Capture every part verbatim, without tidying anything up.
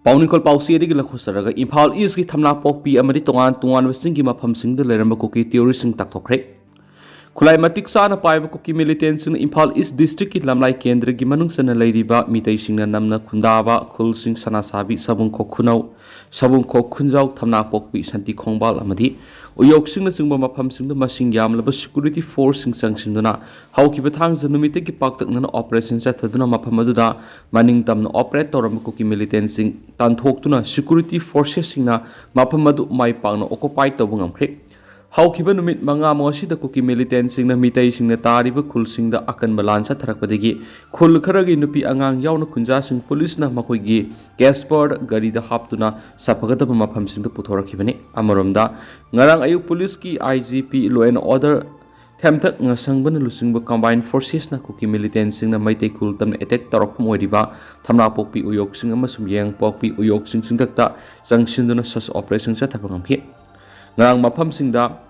ꯄꯥꯎꯅꯤꯡꯈꯣꯜ ꯄꯥꯎꯆꯦꯗꯒꯤ ꯂꯧꯈꯠꯆꯔꯒ ꯏꯝꯐꯥꯜ ꯏꯁꯀꯤ ꯊꯝꯅꯥꯄꯣꯛꯄꯤ ꯑꯃꯗꯤ ꯇꯣꯉꯥꯟ ꯇꯣꯉꯥꯟꯕꯁꯤꯡꯒꯤ ꯃꯐꯝꯁꯤꯡꯗ ꯂꯩꯔꯝꯕ ꯀꯨꯀꯤ ꯇꯦꯔꯣꯔꯤꯁꯁꯤꯡ ꯇꯥꯛꯊꯣꯛꯈ꯭ꯔꯦ꯫ ꯈꯨꯠꯂꯥꯏ ꯃꯇꯤꯛ ꯆꯥꯅ ꯄꯥꯏꯕ ꯀꯨꯀꯤ ꯃꯤꯂꯤꯇꯦꯟꯁꯤꯡꯅ ꯏꯝꯐꯥꯜ ꯏꯁ ꯗꯤꯁꯇ꯭ꯔꯤꯛꯀꯤ ꯂꯝꯂꯥꯏ ꯀꯦꯟꯗ꯭ꯔꯒꯤ ꯃꯅꯨꯡ ꯆꯟꯅ ꯂꯩꯔꯤꯕ ꯃꯤꯇꯩꯁꯤꯡꯅ ꯅꯝꯅ ꯈꯨꯟꯗꯥꯕ ꯈꯨꯜꯁꯤꯡ ꯁꯅꯥꯁꯥꯕꯤ, ꯁꯕꯨꯡꯈꯣꯛ ꯈꯨꯅꯧ, ꯁꯕꯨꯡꯈꯣꯛ ꯈꯨꯟꯖꯥꯎ, ꯊꯝꯅꯥꯄꯣꯛꯄꯤ, ꯁꯟꯇꯤ ꯈꯣꯡꯕꯥꯜ ꯑꯃꯗꯤ ꯎꯌꯣꯛꯁꯤꯡꯅꯆꯤꯡꯕ ꯃꯐꯝꯁꯤꯡꯗ ꯃꯁꯤꯡ ꯌꯥꯝꯂꯕ ꯁꯦꯀ꯭ꯌꯨꯔꯤꯇꯤ ꯐꯣꯔꯁꯁꯤꯡ ꯆꯪꯁꯤꯟꯗꯨꯅ ꯍꯧꯈꯤꯕ ꯊꯥꯡꯖ ꯅꯨꯃꯤꯠꯇꯒꯤ ꯄꯥꯛꯇꯛꯅꯅ ꯑꯣꯄꯔꯦꯁꯟ ꯆꯠꯊꯗꯨꯅ ꯃꯐꯝ ꯑꯗꯨꯗ ꯃꯅꯤꯡ ꯇꯝꯅ ꯑꯣꯄꯔꯦꯠ ꯇꯧꯔꯝꯕ ꯀꯨꯀꯤ ꯃꯤꯂꯤꯇꯦꯟꯁꯤꯡ ꯇꯥꯟꯊꯣꯛꯇꯨꯅ ꯁꯦꯀ꯭ꯌꯨꯔꯤꯇꯤ ꯐꯣꯔꯁꯦꯁꯁꯤꯡꯅ ꯃꯐꯝ ꯑꯗꯨ ꯃꯥꯏ ꯄꯥꯛꯅ ꯑꯣꯀꯨꯄꯥꯏ ꯇꯧꯕ ꯉꯝꯈ꯭ꯔꯦ꯫ ꯍꯧꯈꯤꯕ ꯅꯨꯃꯤꯠ ꯃꯉꯥꯃꯨꯛ ꯑꯁꯤꯗ ꯀꯨꯀꯤ ꯃꯤꯂꯤꯇꯦꯟꯁꯤꯡꯅ ꯃꯤꯇꯩꯁꯤꯡꯅ ꯇꯥꯔꯤꯕ ꯈꯨꯜꯁꯤꯡꯗ ꯑꯀꯟꯕ ꯂꯥꯟ ꯆꯠꯊꯔꯛꯄꯗꯒꯤ ꯈꯨꯜ ꯈꯔꯒꯤ ꯅꯨꯄꯤ ꯑꯉꯥꯡ ꯌꯥꯎꯅ ꯈꯨꯟꯖꯥꯁꯤꯡ ꯄꯨꯂꯤꯁꯅ ꯃꯈꯣꯏꯒꯤ ꯀꯦꯁꯄꯔ ꯒꯥꯔꯤꯗ ꯍꯥꯞꯇꯨꯅ ꯁꯥꯐꯒꯗꯕ ꯃꯐꯝꯁꯤꯡꯗ ꯄꯨꯊꯣꯔꯛꯈꯤꯕꯅꯤ꯫ ꯑꯃꯔꯣꯝꯗ, ꯉꯔꯥꯡ ꯑꯌꯨꯛ ꯄꯨꯂꯤꯁꯀꯤ I G P law and order ꯊꯦꯝꯊꯛ ꯉꯁꯪꯕꯅ ꯂꯨꯆꯤꯡꯕ ꯀꯝꯕꯥꯏꯟ ꯐꯣꯔꯁꯦꯁꯅ ꯀꯨꯀꯤ ꯃꯤꯂꯤꯇꯦꯟꯁꯤꯡꯅ ꯃꯩꯇꯩ ꯈꯨꯜ ꯇꯝꯅ ꯑꯦꯇꯦꯛ ꯇꯧꯔꯛꯐꯝ ꯑꯣꯏꯔꯤꯕ ꯊꯝꯅꯥꯄꯣꯛꯄꯤ ꯎꯌꯣꯛꯁꯤꯡ ꯑꯃꯁꯨꯡ ꯌꯦꯡꯄꯣꯛꯄꯤ ꯎꯌꯣꯛꯁꯤꯡ ꯆꯤꯡꯊꯛꯇ ꯆꯪꯁꯤꯟꯗꯨꯅ ꯁꯔꯆ ꯑꯣꯄꯔꯦꯁꯟ ꯆꯠꯊꯕ ꯉꯝꯈꯤ꯫ ꯉꯔꯥꯡ ꯃꯐꯝꯁꯤꯡꯗ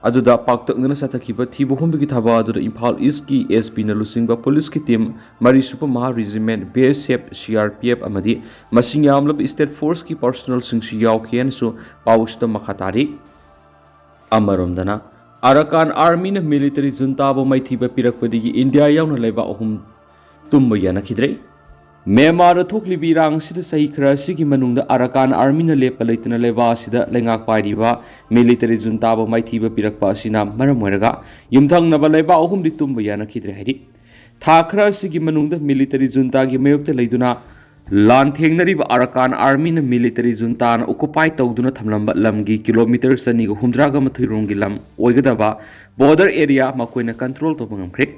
ꯑꯗꯨꯗ ꯄꯥꯛꯇꯛꯅꯅ ꯆꯠꯊꯈꯤꯕ ꯊꯤꯕ ꯍꯨꯝꯕꯒꯤ ꯊꯕꯛ ꯑꯗꯨꯗ ꯏꯝꯐꯥꯜ ꯏꯁꯀꯤ ꯑꯦꯁ ꯄꯤꯅ ꯂꯨꯆꯤꯡꯕ ꯄꯨꯂꯤꯁꯀꯤ ꯇꯤꯝ, ꯃꯔꯤꯁꯨꯕ ꯃꯍꯥ regiment, B S F, C R P F ꯑꯃꯗꯤ ꯃꯁꯤꯡ ꯌꯥꯝꯂꯕ ꯁ꯭ꯇꯦꯠ ꯐꯣꯔꯁꯀꯤ ꯄꯥꯔꯁꯣꯅꯦꯜꯁꯤꯡꯁꯨ ꯌꯥꯎꯈꯤ ꯍꯥꯏꯅꯁꯨ ꯄꯥꯎ ꯑꯁꯤꯗ ꯃꯈꯥ ꯇꯥꯔꯤ꯫ ꯑꯃꯔꯣꯝꯗꯅ, ꯑꯔꯥꯀꯥꯟ ꯑꯥꯔꯃꯤꯅ ꯃꯤꯂꯤꯇꯔꯤ ꯖꯨꯟꯇꯥꯕꯨ ꯃꯥꯏꯊꯤꯕ ꯄꯤꯔꯛꯄꯗꯒꯤ ꯏꯟꯗꯤꯌꯥ ꯌꯥꯎꯅ ꯂꯩꯕꯥꯛ ꯑꯍꯨꯝ ꯇꯨꯝꯕ ꯌꯥꯅꯈꯤꯗ꯭ꯔꯦ꯫ ꯃ꯭ꯌꯥꯟꯃꯥꯔꯗ ꯊꯣꯛꯂꯤꯕ ꯏꯔꯥꯡ ꯑꯁꯤꯗ ꯆꯍꯤ ꯈꯔ ꯑꯁꯤꯒꯤ ꯃꯅꯨꯡꯗ ꯑꯔꯥꯀꯥꯟ ꯑꯥꯔꯃꯤꯅ ꯂꯦꯞꯄ ꯂꯩꯇꯅ ꯂꯩꯕꯥꯛ ꯑꯁꯤꯗ ꯂꯩꯉꯥꯛ ꯄꯥꯏꯔꯤꯕ ꯃꯤꯂꯤꯇꯔꯤ ꯖꯨꯟꯇꯥꯕꯨ ꯃꯥꯏꯊꯤꯕ ꯄꯤꯔꯛꯄ ꯑꯁꯤꯅ ꯃꯔꯝ ꯑꯣꯏꯔꯒ ꯌꯨꯝꯊꯪꯅꯕ ꯂꯩꯕꯥꯛ ꯑꯍꯨꯝꯗꯤ ꯇꯨꯝꯕ ꯌꯥꯅꯈꯤꯗ꯭ꯔꯦ ꯍꯥꯏꯔꯤ꯫ ꯊꯥ ꯈꯔ ꯑꯁꯤꯒꯤ ꯃꯅꯨꯡꯗ ꯃꯤꯂꯤꯇꯔꯤ ꯖꯨꯟꯇꯥꯒꯤ ꯃꯥꯌꯣꯛꯇ ꯂꯩꯗꯨꯅ ꯂꯥꯟ ꯊꯦꯡꯅꯔꯤꯕ ꯑꯔꯥꯀꯥꯟ ꯑꯥꯔꯃꯤꯅ ꯃꯤꯂꯤꯇꯔꯤ ꯖꯨꯟꯇꯥꯅ ꯑꯣꯀꯨꯄꯥꯏ ꯇꯧꯗꯨꯅ ꯊꯝꯂꯝꯕ ꯂꯝꯒꯤ ꯀꯤꯂꯣꯃꯤꯇꯔ ꯆꯅꯤꯒ ꯍꯨꯝꯗ꯭ꯔꯥꯒ ꯃꯥꯊꯣꯏ ꯔꯣꯝꯒꯤ ꯂꯝ ꯑꯣꯏꯒꯗꯕ ꯕꯣꯔꯗꯔ ꯑꯦꯔꯤꯌꯥ ꯃꯈꯣꯏꯅ ꯀꯟꯇ꯭ꯔꯣꯜ ꯇꯧꯕ ꯉꯝꯈ꯭ꯔꯦ꯫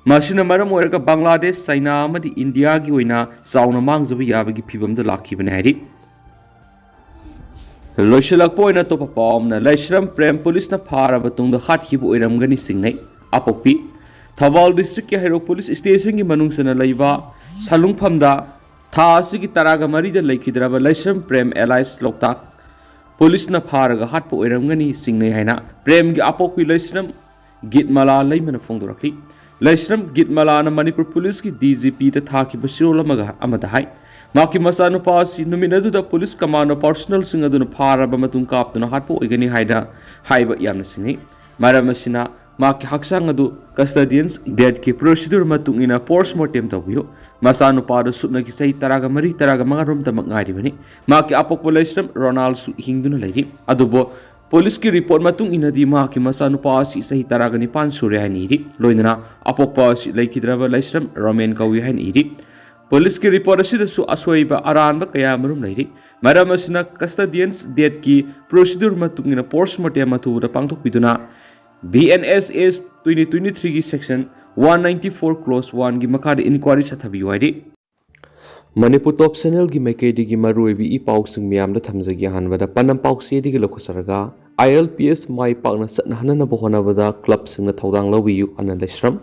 ꯃꯁꯤꯅ ꯃꯔꯝ ꯑꯣꯏꯔꯒ ꯕꯪꯒ꯭ꯂꯥꯗꯦꯁ, ꯆꯥꯏꯅꯥ ꯑꯃꯗꯤ ꯏꯟꯗꯤꯌꯥꯒꯤ ꯑꯣꯏꯅ ꯆꯥꯎꯅ ꯃꯥꯡꯖꯕ ꯌꯥꯕꯒꯤ ꯐꯤꯕꯝꯗ ꯂꯥꯛꯈꯤꯕꯅꯤ ꯍꯥꯏꯔꯤ꯫ ꯂꯣꯏꯁꯤꯜꯂꯛꯄ ꯑꯣꯏꯅ ꯑꯇꯣꯞꯄ ꯄꯥꯎ ꯑꯃꯅ, ꯂꯩꯁ꯭ꯔꯝ ꯄ꯭ꯔꯦꯝ ꯄꯨꯂꯤꯁꯅ ꯐꯥꯔꯕ ꯇꯨꯡꯗ ꯍꯥꯠꯈꯤꯕ ꯑꯣꯏꯔꯝꯒꯅꯤ ꯆꯤꯡꯅꯩ꯫ ꯑꯄꯣꯛꯄꯤ, ꯊꯧꯕꯥꯜ ꯗꯤꯁꯇ꯭ꯔꯤꯛꯀꯤ ꯍꯩꯔꯣꯛ ꯄꯨꯂꯤꯁ ꯁ꯭ꯇꯦꯁꯟꯒꯤ ꯃꯅꯨꯡ ꯆꯟꯅ ꯂꯩꯕ ꯁꯂꯨꯡꯐꯝꯗ ꯊꯥ ꯑꯁꯤꯒꯤ ꯇꯔꯥꯒ ꯃꯔꯤꯗ ꯂꯩꯈꯤꯗ꯭ꯔꯕ ꯂꯩꯁ꯭ꯔꯝ ꯄ꯭ꯔꯦꯝ ꯑꯦꯂꯥꯏꯁ ꯂꯣꯛꯇꯥꯛ ꯄꯨꯂꯤꯁꯅ ꯐꯥꯔꯒ ꯍꯥꯠꯄ ꯑꯣꯏꯔꯝꯒꯅꯤ ꯆꯤꯡꯅꯩ ꯍꯥꯏꯅ ꯄ꯭ꯔꯦꯝꯒꯤ ꯑꯄꯣꯛꯄꯤ ꯂꯩꯁ꯭ꯔꯝ ꯒꯤꯠꯃꯂꯥ ꯂꯩꯃꯅ ꯐꯣꯡꯗꯣꯔꯛꯂꯤ꯫ ꯂꯩꯁ꯭ꯔꯝ ꯒꯤꯠꯃꯂꯥꯅ ꯃꯅꯤꯄꯨꯔ ꯄꯨꯂꯤꯁꯀꯤ ꯗꯤ ꯖꯤ ꯄꯤꯗ ꯊꯥꯈꯤꯕ ꯆꯦꯔꯣꯜ ꯑꯃꯒ ꯑꯃꯗ ꯍꯥꯏ, ꯃꯍꯥꯛꯀꯤ ꯃꯆꯥꯅꯨꯄꯥ ꯑꯁꯤ ꯅꯨꯃꯤꯠ ꯑꯗꯨꯗ ꯄꯨꯂꯤꯁ ꯀꯃꯥꯟꯗꯣ ꯄꯥꯔꯁꯣꯅꯦꯜꯁꯤꯡ ꯑꯗꯨꯅ ꯐꯥꯔꯕ ꯃꯇꯨꯡ ꯀꯥꯞꯇꯨꯅ ꯍꯥꯠꯄ ꯑꯣꯏꯒꯅꯤ ꯍꯥꯏꯅ ꯍꯥꯏꯕ ꯌꯥꯝꯅ ꯆꯤꯡꯅꯩ꯫ ꯃꯔꯝ ꯑꯁꯤꯅ ꯃꯍꯥꯛꯀꯤ ꯍꯛꯆꯥꯡ ꯑꯗꯨ ꯀꯁꯇꯗꯤꯌꯟꯁ ꯗꯦꯠꯀꯤ ꯄ꯭ꯔꯣꯁꯤꯗꯨꯔ ꯃꯇꯨꯡ ꯏꯟꯅ ꯄꯣꯁꯃꯣꯔꯇꯦꯝ ꯇꯧꯕꯤꯌꯨ꯫ ꯃꯆꯥꯅꯨꯄꯥ ꯑꯗꯨ ꯁꯨꯞꯅꯒꯤ ꯆꯍꯤ ꯇꯔꯥꯒ ꯃꯔꯤ, ꯇꯔꯥꯒ ꯃꯉꯥ ꯔꯣꯝꯇꯃꯛ ꯉꯥꯏꯔꯤꯕꯅꯤ꯫ ꯃꯍꯥꯛꯀꯤ ꯑꯄꯣꯛꯄ ꯂꯩꯁ꯭ꯔꯝ ꯔꯣꯅꯥꯜꯁꯨ ꯍꯤꯡꯗꯨꯅ ꯂꯩꯔꯤ꯫ ꯑꯗꯨꯕꯨ ꯄꯨꯂꯤꯁꯀꯤ ꯔꯤꯄꯣꯔꯠ ꯃꯇꯨꯡ ꯏꯟꯅꯗꯤ ꯃꯍꯥꯛꯀꯤ ꯃꯆꯥꯅꯨꯄꯥ ꯑꯁꯤ ꯆꯍꯤ ꯇꯔꯥꯒ ꯅꯤꯄꯥꯟ ꯁꯨꯔꯦ ꯍꯥꯏꯅ ꯏꯔꯤ꯫ ꯂꯣꯏꯅꯅ ꯑꯄꯣꯛꯄ ꯑꯁꯤ ꯂꯩꯈꯤꯗ꯭ꯔꯕ ꯂꯩꯁ꯭ꯔꯝ ꯔꯣꯃꯦꯟ ꯀꯧꯏ ꯍꯥꯏꯅ ꯏꯔꯤ꯫ ꯄꯨꯂꯤꯁꯀꯤ ꯔꯤꯄꯣꯔꯠ ꯑꯁꯤꯗꯁꯨ ꯑꯁꯣꯏꯕ ꯑꯔꯥꯟꯕ ꯀꯌꯥ ꯑꯃꯔꯣꯝ ꯂꯩꯔꯤ꯫ ꯃꯔꯝ ꯑꯁꯤꯅ ꯀꯁꯇꯗꯤꯌꯟꯁ ꯗꯦꯠꯀꯤ ꯄ꯭ꯔꯣꯁꯤꯗ꯭ꯌꯨꯔ ꯃꯇꯨꯡ ꯏꯟꯅ ꯄꯣꯁꯃꯣꯔꯇꯦꯝ ꯑꯊꯨꯕꯗ ꯄꯥꯡꯊꯣꯛꯄꯤꯗꯨꯅ B N S S twenty twenty three ꯒꯤ section one ninety four clause one ꯒꯤ ꯃꯈꯥꯗ ꯏꯟꯀ꯭ꯋꯥꯏꯔꯤ ꯆꯠꯊꯕꯤꯌꯨ ꯍꯥꯏꯔꯤ꯫ ꯃꯅꯤꯄꯨꯔ ꯇꯣꯞ ꯆꯦꯅꯦꯜꯒꯤ ꯃꯥꯏꯀꯩꯗꯒꯤ ꯃꯔꯨꯑꯣꯏꯕ ꯏ ꯄꯥꯎꯁꯤꯡ ꯃꯌꯥꯝꯗ ꯊꯝꯖꯒꯦ꯫ ꯑꯍꯥꯟꯕꯗ ꯄꯅꯝ ꯄꯥꯎꯆꯦꯗꯒꯤ ꯂꯧꯈꯠꯆꯔꯒ, I L P S ꯃꯥꯏ ꯄꯥꯛꯅ ꯆꯠꯅꯍꯟꯅꯕ ꯍꯣꯠꯅꯕꯗ ꯀ꯭ꯂꯕꯁꯤꯡꯅ ꯊꯧꯗꯥꯡ ꯂꯧꯕꯤꯌꯨ, ꯑꯅꯟ ꯂꯩꯁ꯭ꯔꯝ꯫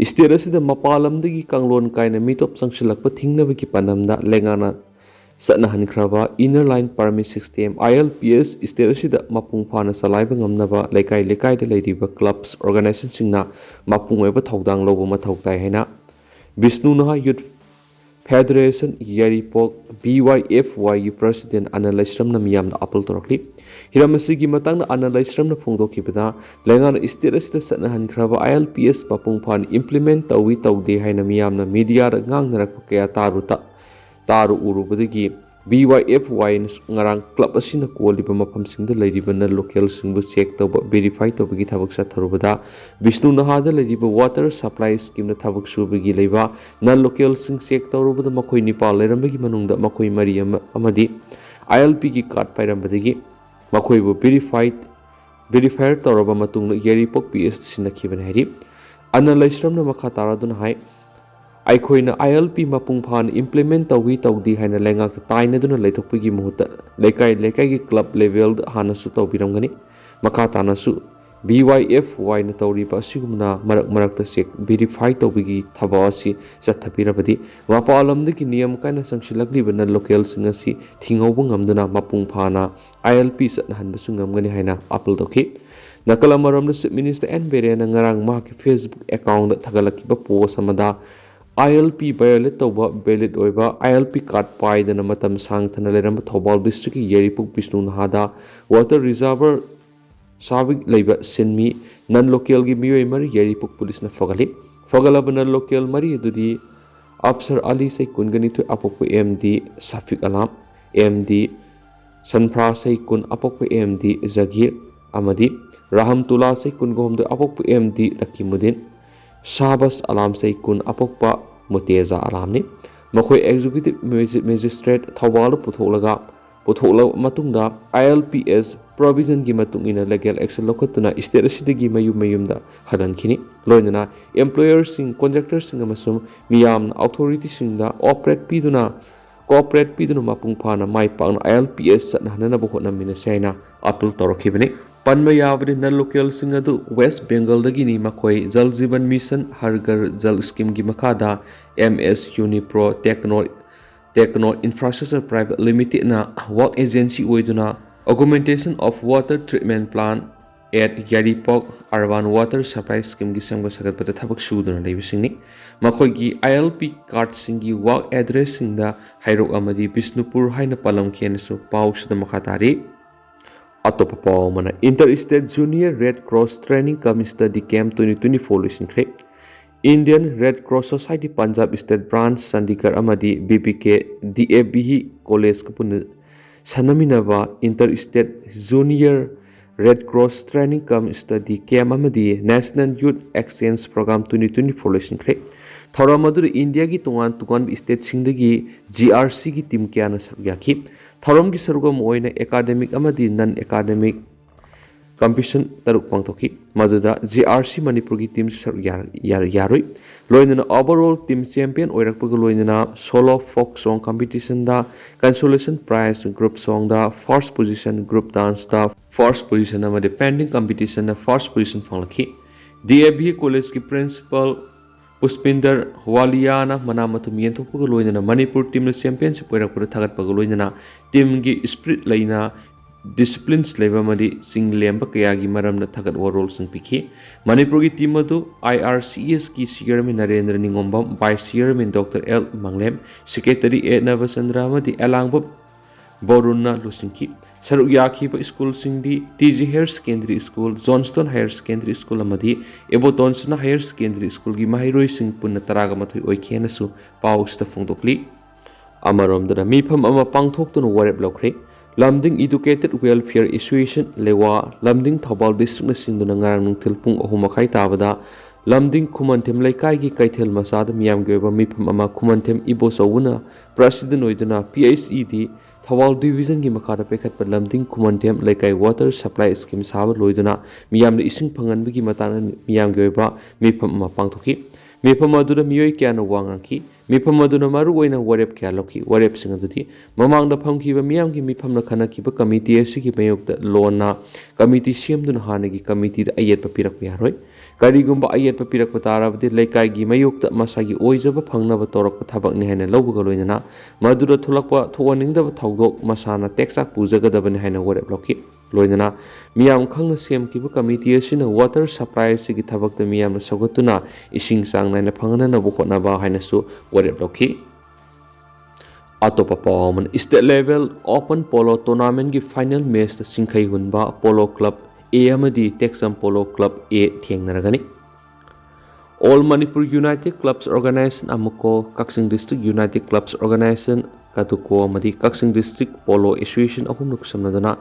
ꯏꯁꯇꯦꯠ ꯑꯁꯤꯗ ꯃꯄꯥꯟ ꯂꯝꯗꯒꯤ ꯀꯥꯡꯂꯣꯟ ꯀꯥꯏꯅ ꯃꯤꯇꯣꯞ ꯆꯪꯁꯤꯜꯂꯛꯄ ꯊꯤꯡꯅꯕꯒꯤ ꯄꯥꯟꯗꯝꯗ ꯂꯩꯉꯥꯛꯅ ꯆꯠꯅꯍꯟꯈ꯭ꯔꯕ Inner Line Permit System, I L P S, state ꯑꯁꯤꯗ ꯃꯄꯨꯡ ꯐꯥꯅ ꯆꯂꯥꯏꯕ ꯉꯝꯅꯕ ꯂꯩꯀꯥꯏ ꯂꯩꯀꯥꯏꯗ ꯂꯩꯔꯤꯕ ꯀ꯭ꯂꯕꯁ, ꯑꯣꯔꯒꯅꯥꯏꯖꯦꯁꯟꯁꯤꯡꯅ ꯃꯄꯨꯡ ꯑꯣꯏꯕ ꯊꯧꯗꯥꯡ ꯂꯧꯕ ꯃꯊꯧ ꯇꯥꯏ ꯍꯥꯏꯅ ꯕꯤꯁꯅꯨ ꯅꯍꯥ ꯌꯨꯠ ꯐꯦꯗꯔꯦꯁꯟ ꯌꯥꯏꯔꯤꯄꯣꯛ, B Y F Y ꯒꯤ ꯄ꯭ꯔꯁꯤꯗꯦꯟ ꯑꯅꯟ ꯂꯩꯁ꯭ꯔꯝꯅ ꯃꯤꯌꯥꯝꯗ ꯑꯥꯄꯜ ꯇꯧꯔꯛꯂꯤ꯫ ꯍꯤꯔꯝ ꯑꯁꯤꯒꯤ ꯃꯇꯥꯡꯗ ꯑꯅꯟ ꯂꯩꯁ꯭ꯔꯝꯅ ꯐꯣꯡꯗꯣꯛꯈꯤꯕꯗ, ꯂꯩꯉꯥꯛꯅ ꯏꯁꯇꯦꯠ ꯑꯁꯤꯗ ꯆꯠꯅꯍꯟꯈ꯭ꯔꯕ I L P S ꯃꯄꯨꯡ ꯐꯥꯅ implement ꯇꯧꯏ ꯇꯧꯗꯦ ꯍꯥꯏꯅ ꯃꯤꯌꯥꯝꯅ ꯃꯤꯗꯤꯌꯥꯗ ꯉꯥꯡꯅꯔꯛꯄ ꯀꯌꯥ ꯇꯥꯔꯨ ꯇ-, ꯇꯥꯔꯨ ꯎꯔꯨꯕꯗꯒꯤ B Y F Y ꯅ ꯉꯔꯥꯡ ꯀ꯭ꯂꯕ ꯑꯁꯤꯅ ꯀꯣꯜꯂꯤꯕ ꯃꯐꯝꯁꯤꯡꯗ ꯂꯩꯔꯤꯕ ꯅꯟ ꯂꯣꯀꯦꯜꯁꯤꯡꯕꯨ ꯆꯦꯛ ꯇꯧꯕ, ꯚꯦꯔꯤꯐꯥꯏ ꯇꯧꯕꯒꯤ ꯊꯕꯛ ꯆꯠꯊꯔꯨꯕꯗ, ꯕꯤꯁꯅꯨ ꯅꯍꯥꯗ ꯂꯩꯔꯤꯕ ꯋꯥꯇꯔ ꯁꯄ꯭ꯂꯥꯏ ꯁ꯭ꯀꯤꯝꯗ ꯊꯕꯛ ꯁꯨꯕꯒꯤ ꯂꯩꯕ ꯅꯟ ꯂꯣꯀꯦꯜꯁꯤꯡ ꯆꯦꯛ ꯇꯧꯔꯨꯕꯗ ꯃꯈꯣꯏ ꯅꯤꯄꯥꯟ ꯂꯩꯔꯝꯕꯒꯤ ꯃꯅꯨꯡꯗ ꯃꯈꯣꯏ ꯃꯔꯤ ꯑꯃ ꯑꯃꯗꯤ I L P ꯒꯤ ꯀꯥꯔꯗ ꯄꯥꯏꯔꯝꯕꯗꯒꯤ ꯃꯈꯣꯏꯕꯨ ꯚꯦꯔꯤꯐꯥꯏ, ꯚꯦꯔꯤꯐꯥꯏ ꯇꯧꯔꯕ ꯃꯇꯨꯡꯗ ꯌꯥꯏꯔꯤꯄꯣꯛ P S ꯗ ꯁꯤꯟꯅꯈꯤꯕꯅꯤ ꯍꯥꯏꯔꯤ꯫ ꯑꯅꯟ ꯂꯩꯁ꯭ꯔꯝꯅ ꯃꯈꯥ ꯇꯥꯔꯗꯨꯅ ꯍꯥꯏ, ꯑꯩꯈꯣꯏꯅ I L P ꯃꯄꯨꯡ ꯐꯥꯅ implement ꯇꯧꯏ ꯇꯧꯗꯦ ꯍꯥꯏꯅ ꯂꯩꯉꯥꯛꯇ ꯇꯥꯏꯅꯗꯨꯅ ꯂꯩꯊꯣꯛꯄꯒꯤ ꯃꯍꯨꯠꯇ ꯂꯩꯀꯥꯏ ꯂꯩꯀꯥꯏꯒꯤ ꯀ꯭ꯂꯕ ꯂꯦꯚꯦꯜꯗ ꯍꯥꯟꯅꯁꯨ ꯇꯧꯕꯤꯔꯝꯒꯅꯤ꯫ ꯃꯈꯥ ꯇꯥꯅꯁꯨ B Y F Y ꯅ ꯇꯧꯔꯤꯕ ꯑꯁꯤꯒꯨꯝꯅ ꯃꯔꯛ ꯃꯔꯛꯇ ꯆꯦꯛ, ꯚꯦꯔꯤꯐꯥꯏ ꯇꯧꯕꯒꯤ ꯊꯕꯛ ꯑꯁꯤ ꯆꯠꯊꯕꯤꯔꯕꯗꯤ ꯃꯄꯥꯟ ꯂꯝꯗꯒꯤ ꯅꯤꯌꯝ ꯀꯥꯏꯅ ꯆꯪꯁꯤꯜꯂꯛꯂꯤꯕ ꯅꯟ ꯂꯣꯀꯦꯜꯁꯤꯡ ꯑꯁꯤ ꯊꯤꯡꯍꯧꯕ ꯉꯝꯗꯨꯅ ꯃꯄꯨꯡ ꯐꯥꯅ I L P ꯆꯠꯅꯍꯟꯕꯁꯨ ꯉꯝꯒꯅꯤ ꯍꯥꯏꯅ ꯑꯥꯄꯜ ꯇꯧꯈꯤ꯫ ꯅꯥꯀꯜ ꯑꯃꯔꯣꯝꯗ Chief Minister N ꯕꯤꯔꯦꯟꯅ ꯉꯔꯥꯡ ꯃꯍꯥꯛꯀꯤ Facebook account ꯊꯥꯒꯠꯂꯛꯈꯤꯕ post ꯑꯃꯗ ꯑꯥꯏ ꯑꯦꯜ ꯄꯤ violate ꯇꯧꯕ valid ꯑꯣꯏꯕ ꯑꯥꯏ ꯑꯦꯜ ꯄꯤ card ꯄꯥꯏꯗꯅ ꯃꯇꯝ ꯁꯥꯡꯊꯅ ꯂꯩꯔꯝꯕ ꯊꯧꯕꯥꯜ districtꯀꯤ ꯌꯥꯏꯔꯤꯄꯣꯛ ꯕꯤꯁꯅꯨ ꯅꯍꯥꯗ water reservoir ꯁꯥꯕꯒꯤ ꯂꯩꯕ ꯁꯤꯟꯃꯤ non localꯒꯤ ꯃꯤꯑꯣꯏ ꯃꯔꯤ ꯌꯥꯏꯔꯤꯄꯣꯛ ꯄꯨꯂꯤꯁꯅ ꯐꯒꯠꯂꯤ꯫ ꯐꯒꯠꯂꯕ non local ꯃꯔꯤ ꯑꯗꯨꯗꯤ ꯑꯞꯁꯔ ꯑꯂꯤ ꯆꯍꯤ ꯀꯨꯟꯒ ꯅꯤꯊꯣꯏ ꯑꯄꯣꯛꯄ M D Safiq Alam, M D ꯁꯟꯐ꯭ꯔꯥ ꯆꯍꯤ ꯀꯨꯟ ꯑꯄꯣꯛꯄ ꯑꯦꯝ ꯗꯤ ꯖꯒꯤꯔ ꯑꯃꯗꯤ ꯔꯥꯍꯝꯇꯨꯂꯥ ꯆꯍꯤ ꯀꯨꯟꯒ ꯍꯨꯝꯗꯣꯏ ꯑꯄꯣꯛꯄ ꯑꯦꯝ ꯗꯤ ꯔꯀꯤꯃꯨꯗꯤꯟ, ꯁꯥꯕꯁ ꯑꯂꯥꯝ ꯆꯍꯤ ꯀꯨꯟ ꯑꯄꯣꯛꯄ ꯃꯨꯇꯦꯖꯥ ꯑꯂꯥꯝꯅꯤ꯫ ꯃꯈꯣꯏ executive magistrate ꯊꯧꯕꯥꯜꯗ ꯄꯨꯊꯣꯛꯂꯒ ꯄꯨꯊꯣꯛꯂꯕ ꯃꯇꯨꯡꯗ ꯑꯥꯏ ꯑꯦꯜ ꯄꯤ ꯑꯦꯁ provisionꯒꯤ ꯃꯇꯨꯡ ꯏꯟꯅ legal action ꯂꯧꯈꯠꯇꯨꯅ state ꯑꯁꯤꯗꯒꯤ ꯃꯌꯨꯝ ꯃꯌꯨꯝꯗ ꯍꯜꯍꯟꯈꯤꯅꯤ꯫ ꯂꯣꯏꯅꯅ employerꯁꯤꯡ, contractorꯁꯤꯡ ꯑꯃꯁꯨꯡ ꯃꯤꯌꯥꯝꯅ authorityꯁꯤꯡꯗ cooperate ꯄꯤꯗꯨꯅ cooperate ꯄꯤꯗꯨꯅ ꯃꯄꯨꯡ ꯐꯥꯅ ꯃꯥꯏ ꯄꯥꯛꯅ ꯑꯥꯏ ꯑꯦꯜ ꯄꯤ ꯑꯦꯁ ꯆꯠꯅꯍꯟꯅꯕ ꯍꯣꯠꯅꯃꯤꯟꯅꯁꯤ ꯍꯥꯏꯅ appeal ꯇꯧꯔꯛꯈꯤꯕꯅꯤ꯫ ꯄꯟꯕ ꯌꯥꯕꯗꯤ non localꯁꯤꯡ ꯑꯗꯨ West Bengalꯗꯒꯤꯅꯤ꯫ ꯃꯈꯣꯏ Jal Jeevan Mission, Har Ghar Jal schemeꯒꯤ ꯃꯈꯥꯗ M S Unipro Techno Techno Infrastructure Private Limitedꯅ work agency ꯑꯣꯏꯗꯨꯅ augmentation of water treatment plant at Yairipok Urban Water Supply Schemeꯒꯤ ꯁꯦꯝꯒꯠ ꯁꯥꯒꯠꯄꯗ ꯊꯕꯛ ꯁꯨꯗꯨꯅ ꯂꯩꯕꯁꯤꯡꯅꯤ꯫ ꯃꯈꯣꯏꯒꯤ ꯑꯥꯏ ꯑꯦꯜ ꯄꯤ cardꯁꯤꯡꯒꯤ work addressꯁꯤꯡꯗ ꯍꯩꯔꯣꯛ ꯑꯃꯗꯤ ꯕꯤꯁꯅꯨꯄꯨꯔ ꯍꯥꯏꯅ ꯄꯜꯂꯝꯈꯤ ꯍꯥꯏꯅꯁꯨ ꯄꯥꯎꯁꯤꯗ ꯃꯈꯥ ꯇꯥꯔꯤ꯫ ꯑꯇꯣꯞꯄ ꯄꯥꯎ ꯑꯃꯅ, Inter State Junior Red Cross Training cum Study Camp twenty twenty-four ꯂꯣꯏꯁꯤꯟꯈ꯭ꯔꯦ꯫ Indian Red Cross Society Punjab State Branch, Chandigarh ꯑꯃꯗꯤ B B K D A B College ꯄꯨꯟꯅ ꯁꯥꯟꯅꯃꯤꯟꯅꯕ Inter State Junior Red Cross Training cum Study Camp ꯑꯃꯗꯤ National Youth Exchange Program twenty twenty-four ꯂꯣꯏꯁꯤꯟꯈ꯭ꯔꯦ꯫ ꯊꯧꯔꯝ ꯑꯗꯨꯗ ꯏꯟꯗꯤꯌꯥꯒꯤ ꯇꯣꯉꯥꯟ ꯇꯣꯉꯥꯟꯕ stateꯁꯤꯡꯗꯒꯤ G R Cꯒꯤ team ꯀꯌꯥꯅ ꯁꯔꯨꯛ ꯌꯥꯈꯤ꯫ ꯊꯧꯔꯝꯒꯤ ꯁꯔꯨꯛ ꯑꯃ ꯑꯣꯏꯅ academic ꯑꯃꯗꯤ non academic competition ꯇꯔꯨꯛ ꯄꯥꯡꯊꯣꯛꯈꯤ, ꯃꯗꯨꯗ G R C ꯃꯅꯤꯄꯨꯔꯒꯤ teamꯁꯨ ꯁꯔꯨꯛ ꯌꯥ-, ꯌꯥ-, ꯌꯥꯔꯨꯏ꯫ ꯂꯣꯏꯅꯅ overall team champion ꯑꯣꯏꯔꯛꯄꯒ ꯂꯣꯏꯅꯅ solo folk song competitionꯗ consolation prize group songꯗ first position, group danceꯗ first position ꯑꯃꯗꯤ painting competitionꯗ first position ꯐꯪꯂꯛꯈꯤ꯫ D A B Collegeꯀꯤ principal ꯄꯨꯁꯄꯤꯟꯗꯔ ꯋꯥꯂꯤꯌꯥꯅ ꯃꯅꯥ ꯃꯊꯨꯝ ꯌꯦꯟꯊꯣꯛꯄꯒ ꯂꯣꯏꯅꯅ ꯃꯅꯤꯄꯨꯔ teamꯅ championship ꯑꯣꯏꯔꯛꯄꯗ ꯊꯥꯒꯠꯄꯒ ꯂꯣꯏꯅꯅ teamꯒꯤ spirit ꯂꯩꯅ ꯗꯤꯁꯤꯄ꯭ꯂꯤꯟꯁ ꯂꯩꯕ ꯑꯃꯗꯤ ꯆꯤꯡ ꯂꯦꯝꯕ ꯀꯌꯥꯒꯤ ꯃꯔꯝꯗ ꯊꯥꯒꯠ ꯋꯥꯔꯣꯜꯁꯤꯡ ꯄꯤꯈꯤ꯫ ꯃꯅꯤꯄꯨꯔꯒꯤ ꯇꯤꯝ ꯑꯗꯨ ꯑꯥꯏ ꯑꯥꯔ ꯁꯤ ꯏ ꯑꯦꯁꯀꯤ chairman Narendra Ningombam, vice chairman doctor L Manglem, secretary A Nabachandra ꯑꯃꯗꯤ ꯑꯦꯂꯥꯡꯕꯝ ꯕꯣꯔꯨꯟꯅ ꯂꯨꯆꯤꯡꯈꯤ꯫ ꯁꯔꯨꯛ ꯌꯥꯈꯤꯕ ꯁ꯭ꯀꯨꯜꯁꯤꯡꯗꯤ T G higher secondary school, Johnstone higher secondary school ꯑꯃꯗꯤ ꯏꯕꯣꯇꯣꯟꯁꯅꯥ ꯍꯥꯌꯔ ꯁꯦꯀꯦꯟꯗꯔꯤ ꯁ꯭ꯀꯨꯜꯒꯤ ꯃꯍꯩꯔꯣꯏꯁꯤꯡ ꯄꯨꯟꯅ ꯇꯔꯥꯒ ꯃꯥꯊꯣꯏ ꯑꯣꯏꯈꯤ ꯍꯥꯏꯅꯁꯨ ꯄꯥꯎ ꯑꯁꯤꯗ ꯐꯣꯡꯗꯣꯛꯂꯤ꯫ ꯑꯃꯔꯣꯝꯗꯅ ꯃꯤꯐꯝ ꯑꯃ ꯄꯥꯡꯊꯣꯛꯇꯨꯅ ꯋꯥꯔꯦꯞ ꯂꯧꯈ꯭ꯔꯦ꯫ ꯂꯝꯗꯤꯡ Educated Welfare Association, ꯂꯦꯋꯥ, ꯂꯝꯗꯤꯡ ꯊꯧꯕꯥꯜ ꯗꯤꯁꯇ꯭ꯔꯤꯛꯅ ꯁꯤꯟꯗꯨꯅ ꯉꯔꯥꯡ ꯅꯨꯡꯊꯤꯜ ꯄꯨꯡ ꯑꯍꯨꯝ ꯃꯈꯥꯏ ꯇꯥꯕꯗ ꯂꯝꯗꯤꯡ ꯈꯨꯃꯟꯊꯦꯝ ꯂꯩꯀꯥꯏꯒꯤ ꯀꯩꯊꯦꯜ ꯃꯆꯥꯗ ꯃꯤꯌꯥꯝꯒꯤ ꯑꯣꯏꯕ ꯃꯤꯐꯝ ꯑꯃ ꯈꯨꯃꯟꯊꯦꯝ ꯏꯕꯣꯆꯧꯕꯅ ꯄ꯭ꯔꯁꯤꯗꯦꯟ ꯑꯣꯏꯗꯨꯅ ꯄꯤ ꯑꯩꯆ ꯏ ꯗꯤ ꯊꯧꯕꯥꯜ ꯗꯤꯕꯤꯖꯟꯒꯤ ꯃꯈꯥꯗ ꯄꯥꯏꯈꯠꯄ ꯂꯝꯗꯤꯡ ꯈꯨꯃꯟꯊꯦꯝ ꯂꯩꯀꯥꯏ ꯋꯥꯇꯔ ꯁꯄ꯭ꯂꯥꯏ ꯁ꯭ꯀꯤꯝ ꯁꯥꯕ ꯂꯣꯏꯗꯨꯅ ꯃꯤꯌꯥꯝꯗ ꯏꯁꯤꯡ ꯐꯪꯍꯟꯕꯒꯤ ꯃꯇꯥꯡꯗ ꯃꯤꯌꯥꯝꯒꯤ ꯑꯣꯏꯕ ꯃꯤꯐꯝ ꯑꯃ ꯄꯥꯡꯊꯣꯛꯈꯤ꯫ ꯃꯤꯐꯝ ꯑꯗꯨꯗ ꯃꯤꯑꯣꯏ ꯀꯌꯥꯅ ꯋꯥ ꯉꯥꯡꯈꯤ꯫ ꯃꯤꯐꯝ ꯑꯗꯨꯅ ꯃꯔꯨꯑꯣꯏꯅ ꯋꯥꯔꯦꯞ ꯀꯌꯥ ꯂꯧꯈꯤ꯫ ꯋꯥꯔꯦꯞꯁꯤꯡ ꯑꯗꯨꯗꯤ ꯃꯃꯥꯡꯗ ꯐꯝꯈꯤꯕ ꯃꯤꯌꯥꯝꯒꯤ ꯃꯤꯐꯝꯅ ꯈꯟꯅꯈꯤꯕ ꯀꯃꯤꯇꯤ ꯑꯁꯤꯒꯤ ꯃꯥꯌꯣꯛꯇ ꯂꯣꯟꯅ ꯀꯃꯤꯇꯤ ꯁꯦꯝꯗꯨꯅ ꯍꯥꯟꯅꯒꯤ ꯀꯃꯤꯇꯤꯗ ꯑꯌꯦꯠꯄ ꯄꯤꯔꯛꯄ ꯌꯥꯔꯣꯏ꯫ ꯀꯔꯤꯒꯨꯝꯕ ꯑꯌꯦꯠꯄ ꯄꯤꯔꯛꯄ ꯇꯥꯔꯕꯗꯤ ꯂꯩꯀꯥꯏꯒꯤ ꯃꯥꯌꯣꯛꯇ ꯃꯁꯥꯒꯤ ꯑꯣꯏꯖꯕ ꯐꯪꯅꯕ ꯇꯧꯔꯛꯄ ꯊꯕꯛꯅꯤ ꯍꯥꯏꯅ ꯂꯧꯕꯒ ꯂꯣꯏꯅꯅ ꯃꯗꯨꯗ ꯊꯣꯛꯂꯛꯄ ꯊꯣꯛꯍꯟꯅꯤꯡꯗꯕ ꯊꯧꯗꯣꯛ ꯃꯁꯥꯅ ꯇꯦꯛꯆꯥꯛ ꯄꯨꯖꯒꯗꯕꯅꯤ ꯍꯥꯏꯅ ꯋꯥꯔꯦꯞ ꯂꯧꯈꯤ꯫ ꯂꯣꯏꯅꯅ ꯃꯤꯌꯥꯝ ꯈꯪꯅ ꯁꯦꯝꯈꯤꯕ ꯀꯃꯤꯇꯤ ꯑꯁꯤꯅ ꯋꯥꯇꯔ ꯁꯄ꯭ꯂꯥꯏ ꯑꯁꯤꯒꯤ ꯊꯕꯛꯇ ꯃꯤꯌꯥꯝꯅ ꯁꯧꯒꯠꯇꯨꯅ ꯏꯁꯤꯡ ꯆꯥꯡ ꯅꯥꯏꯅ ꯐꯪꯍꯟꯅꯕ ꯍꯣꯠꯅꯕ ꯍꯥꯏꯅꯁꯨ ꯋꯥꯔꯦꯞ ꯂꯧꯈꯤ꯫ ꯑꯇꯣꯞꯄ ꯄꯥꯎ ꯑꯃꯅ, ꯁ꯭ꯇꯦꯠ ꯂꯦꯚꯦꯜ ꯑꯣꯄꯟ ꯄꯣꯂꯣ ꯇꯣꯔꯅꯥꯃꯦꯟꯒꯤ ꯐꯥꯏꯅꯦꯜ ꯃꯦꯆꯇ Singkhei Hunba polo club A ꯑꯃꯗꯤ ꯇꯦꯛꯆꯝ ꯄꯣꯂꯣ ꯀ꯭ꯂꯕ ꯑꯦ ꯊꯦꯡꯅꯔꯒꯅꯤ꯫ All Manipur United Clubs Organization, ꯑꯃꯨꯛꯀꯣ Kakching district united clubs organization, ꯀꯗꯨꯀꯣ ꯑꯃꯗꯤ ꯀꯛꯆꯤꯡ ꯗꯤꯁꯇ꯭ꯔꯤꯛ ꯄꯣꯂꯣ ꯑꯦꯁꯣꯁꯤꯌꯦꯁꯟ ꯑꯍꯨꯝꯅ ꯈꯨꯠꯁꯝꯅꯗꯨꯅ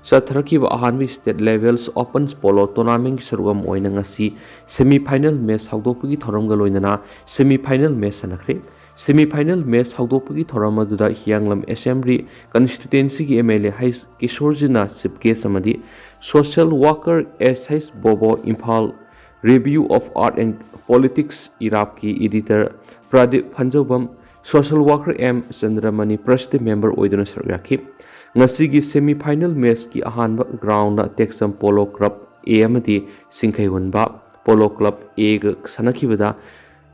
ꯆꯠꯊꯔꯛꯈꯤꯕ ꯑꯍꯥꯟꯕ ꯁ꯭ꯇꯦꯠ ꯂꯦꯚꯦꯜꯁ ꯑꯣꯄꯟꯁ ꯄꯣꯂꯣ ꯇꯣꯔꯅꯥꯃꯦꯟꯒꯤ ꯁꯔꯨꯛ ꯑꯃ ꯑꯣꯏꯅ ꯉꯁꯤ ꯁꯦꯃꯤ ꯐꯥꯏꯅꯦꯜ ꯃꯦꯆ ꯍꯧꯗꯣꯛꯄꯒꯤ ꯊꯧꯔꯝꯒ ꯂꯣꯏꯅꯅ ꯁꯦꯃꯤ ꯐꯥꯏꯅꯦꯜ ꯃꯦꯆ ꯁꯥꯟꯅꯈ꯭ꯔꯦ꯫ ꯁꯦꯃꯤ ꯐꯥꯏꯅꯦꯜ ꯃꯦꯆ ꯍꯧꯗꯣꯛꯄꯒꯤ ꯊꯧꯔꯝ ꯑꯗꯨꯗ ꯍꯤꯌꯥꯡꯂꯝ ꯑꯦꯁꯦꯝꯕ꯭ꯂꯤ ꯀꯟꯁꯇꯤꯇ꯭ꯋꯦꯟꯁꯤꯒꯤ ꯑꯦꯝ ꯑꯦꯜ ꯑꯦ ꯍꯩꯆ ꯀꯤꯁꯣꯔꯖꯤꯅ ꯆꯤꯐ ꯒꯦꯁ ꯑꯃꯗꯤ ꯁꯣꯁꯤꯌꯦꯜ ꯋꯥꯔꯀꯔ ꯑꯦꯁ ꯍꯩꯆ Bobo, Imphal review of art and politics ꯏꯔꯥꯞꯀꯤ editor Pradip Phanjoubam, social worker M Chandramani president member ꯑꯣꯏꯗꯨꯅ ꯁꯔꯨꯛ ꯌꯥꯈꯤ꯫ ꯉꯁꯤꯒꯤ ꯁꯦꯃꯤ ꯐꯥꯏꯅꯦꯜ ꯃꯦꯆꯀꯤ ꯑꯍꯥꯟꯕ ground Tekcham polo club A ꯑꯃꯗꯤ Singkhei Hunba polo club ꯑꯦꯒ ꯁꯥꯟꯅꯈꯤꯕꯗ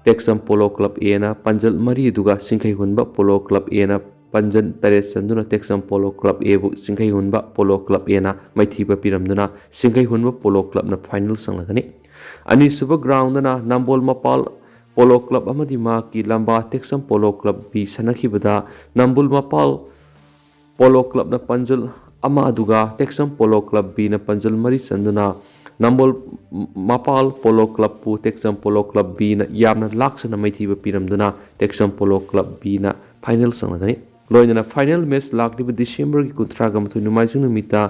ꯇꯦꯛꯆꯝ polo club ꯑꯦꯅ ꯄꯥꯟꯖꯜ ꯃꯔꯤ ꯑꯗꯨꯒ ꯁꯤꯡꯈꯩ ꯍꯨꯟꯕ ꯄꯣꯂꯣ ꯀ꯭ꯂꯕ ꯑꯦꯅ ꯄꯥꯟꯖꯜ ꯇꯔꯦꯠ ꯆꯟꯗꯨꯅ ꯇꯦꯛꯆꯝ polo club ꯑꯦꯕꯨ ꯁꯤꯡꯈꯩ Hunba polo club ꯑꯦꯅ ꯃꯥꯏꯊꯤꯕ ꯄꯤꯔꯝꯗꯨꯅ ꯁꯤꯡꯈꯩ ꯍꯨꯟꯕ ꯄꯣꯂꯣ ꯀ꯭ꯂꯕꯅ ꯐꯥꯏꯅꯦꯜ ꯆꯪꯂꯒꯅꯤ꯫ ꯑꯅꯤꯁꯨꯕ ꯒ꯭ꯔꯥꯎꯟꯗꯅ ꯅꯝꯕꯣꯜ ꯃꯄꯥꯜ ꯄꯣꯂꯣ ꯀ꯭ꯂꯕ ꯑꯃꯗꯤ ꯃꯍꯥꯛꯀꯤ ꯂꯝꯕꯥ ꯇꯦꯛꯆꯝ ꯄꯣꯂꯣ ꯀ꯭ꯂꯕ ꯕꯤ ꯁꯥꯟꯅꯈꯤꯕꯗ ꯅꯝꯕꯣꯜ ꯃꯄꯥꯜ ꯄꯣꯂꯣ ꯀ꯭ꯂꯕꯅ ꯄꯥꯟꯖꯜ ꯑꯃ ꯑꯗꯨꯒ ꯇꯦꯛꯆꯝ ꯄꯣꯂꯣ ꯀ꯭ꯂꯕ ꯕꯤꯅ ꯄꯥꯟꯖꯜ ꯃꯔꯤ ꯆꯟꯗꯨꯅ ꯅꯝꯕꯣꯜ ꯃꯄꯥꯜ ꯄꯣꯂꯣ ꯀ꯭ꯂꯕꯄꯨ ꯇꯦꯛꯆꯝ ꯄꯣꯂꯣ ꯀ꯭ꯂꯕ ꯕꯤꯅ ꯌꯥꯝꯅ ꯂꯥꯛꯆꯅ ꯃꯥꯏꯊꯤꯕ ꯄꯤꯔꯝꯗꯨꯅ ꯇꯦꯛꯆꯝ ꯄꯣꯂꯣ ꯀ꯭ꯂꯕ ꯕꯤꯅ ꯐꯥꯏꯅꯦꯜ ꯆꯪꯂꯒꯅꯤ꯫ ꯂꯣꯏꯅꯅ ꯐꯥꯏꯅꯦꯜ ꯃꯦꯆ ꯂꯥꯛꯂꯤꯕ ꯗꯤꯁꯦꯝꯕꯔꯒꯤ ꯀꯨꯟꯊ꯭ꯔꯥꯒ ꯃꯥꯊꯣꯏ ꯅꯣꯡꯃꯥꯏꯖꯤꯡ ꯅꯨꯃꯤꯠꯇ